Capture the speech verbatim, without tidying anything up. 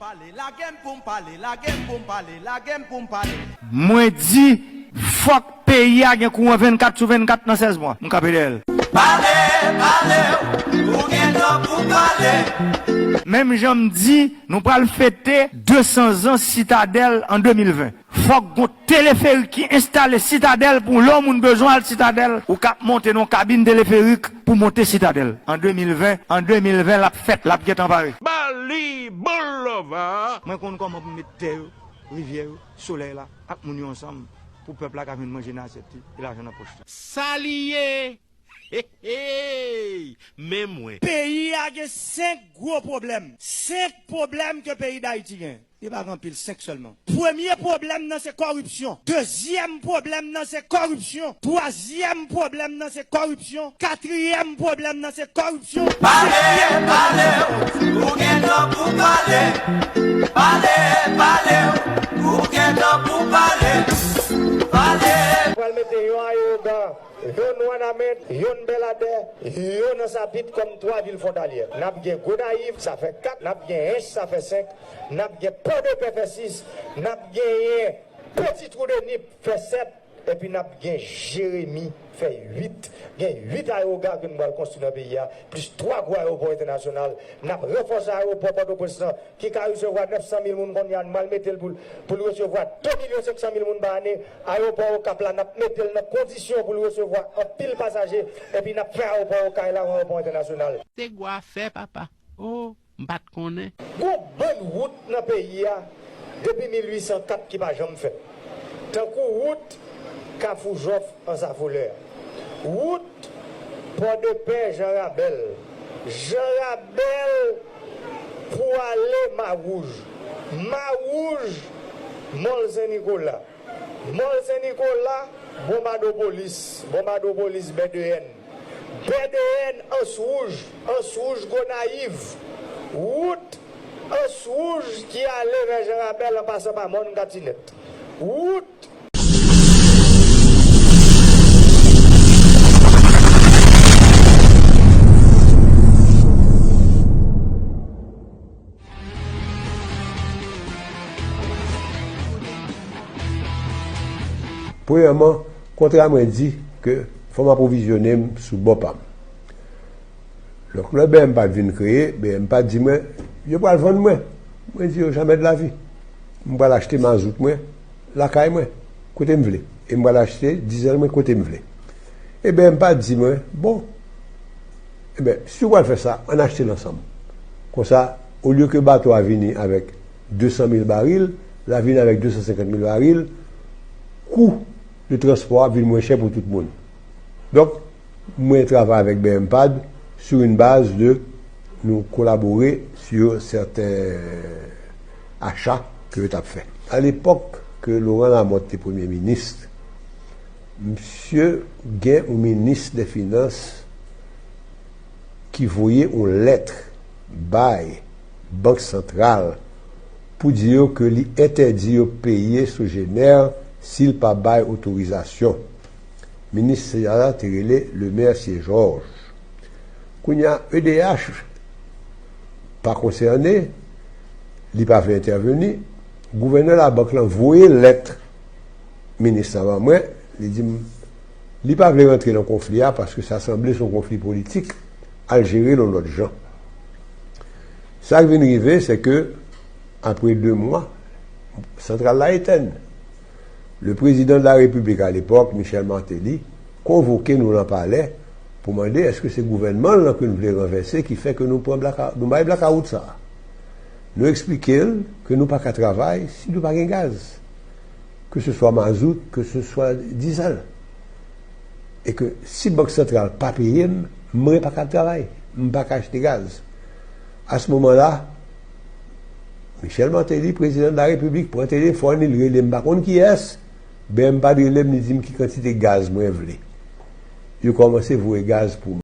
Pale, lage m pou m pale, lage m pou m pale, lage m pou m pale. Mwen di, fòk peyi a gen kouran vennkat sou vennkat nan sèz mwa. M kanpe dèyè l. Pale, pale, ou gen tan pou pale. Menm jan m di, nou pral fete de san zan Sitadèl an de mil ven. Fòk gon teleferik ki enstale Sitadèl pou lè yon moun bezwen al Sitadèl, ou ka ap monte nan yon kabin teleferik pou monte Sitadèl. An de mil ven, an de mil ven, l ap fèt, l ap gentan pare. Bali Boulova. Mwen konn kòman pou m met tè yo, rivyè yo, solèy la, ak moun yo ansanm pou pèp la ka vin manje nan asyèt li e lajan nan pòch li. Sa li ye? Hey, hey! Men mwen. Peyi a gen senk gwo pwoblèm. Senk pwoblèm ke peyi Dayiti gen. Li pa gen anpil, senk sèlman. Premye pwoblèm nan se kòripsyon. Dezyèm pwoblèm nan se kòripsyon. Twazyèm pwoblèm nan se kòripsyon. Katriyèm pwoblèm nan se kòripsyon. Pale, pale, ou gen tan pou pale. Pale, pale, ou gen tan pou pale. Pale. Pral mete yon ayewogan, yon Wanament, yon Bèladè, yon nan Sapit kòm twa vil fwontalyè. N ap gen Gonayiv, sa fè kat, n ap gen Ench, sa fè senk, n ap gen Pòdepè, fè sis, n ap genyen Peti Twou de Nip, fè sèt, epi n ap gen Jeremi, fè uit. Gen uit ayewogan ke nou pral konstwi nan peyi a, plis twa gwo ayewopò entènasyonal. N ap ranfòse ayewopò Pòtoprens lan, ki ka resevwa nèf san mil moun kounye a, nou pral mete l pou l, pou l resevwa de milyon senk san mil moun pa ane. Ayewopò Okap la, n ap mete l nan kondisyon pou l resevwa anpil pasaje, epi n ap fè ayewopò Okay la yon ayewopò entènasyonal. Se gwo afè, papa. Oh, m pa t konnen. Gon bann wout nan peyi a depi mil uit san kat ki pa janm fèt. Tankou wout Kafou Jòf Ansa Folè. Wout Pòdepè Jan Rabèl. Jan Rabèl pou ale Mawouj. Mawouj, Mòl Sen Nikola. Mòl Sen Nikola, Bonbadopolis. Bonbadopolis, Bèdeyèn. Bèdeyèn, Ans Wouj. Ans Wouj, Gonayiv. Wout Ans Wouj ki ale vè Jan Rabèl an pasan pa Mòn Katinèt. Wout Premyèman, kontra mwen di ke fò m apwovizyone m sou bò pa m. Donk, lè B M Pad vin kreye, B M Pad di mwen, yo pral vann mwen. Mwen di yo, jamè de la vi. M pral achte mazout mwen lakay mwen, kote m vle. E m pral achte dizèl mwen kote m vle. E B M Pad di mwen, bon, ebyen, si w pral fè sa, ann achte l ansanm. Konsa, olye ke bato a vini avèk de san mil baril, l a vini avèk de san senkant mil baril, kou de transpò a vin mwen chè pou tout moun. Donk, mwen travay avèk B M Pad sur une base de nou kolabore sur certains achats ke yo t ap fè. A lepòk ke Laurent Lamothe te premye minis, misye gen yon minis dè finans ki voye yon lèt bay Bank Santral pou di yo ke li entèdi yo peye Sogener si l pa bay otorizasyon. Minis sa a te rele Lemercier Georges. Kounye a, E D H pa konsène, li pa vle entèveni. Gouvènè labank lan voye lèt minis la ban mwen, li di m li pa vle rantre nan konfli a paske sa sanble se yon konfli politik, al jere l yon lòt jan. Sa k vin rive, se ke, apre de mwa, santral la etèn. Le président de la République à l'époque, Michel Martelly, konvoke nou nan palè pou mande èske se gouvènman l lan ke nou vle ranvèse ki fè ke nou pran blaka-, nou bay blakawout sa a. Nou eksplike l ke nou pa ka travay si nou pa gen gaz, ke se swa mazout, ke se swa dizèl. E ke si Bank Santral pa peye m, mwen pa ka travay, m pa ka achte gaz. A se moman la, Michel Martelly, prezidan de la repiblik, pran telefòn li, li rele m pa konn kiyès, B M Pad rele m, li di m ki kantite gaz mwen vle. Yo kòmanse voye gaz pou mwen.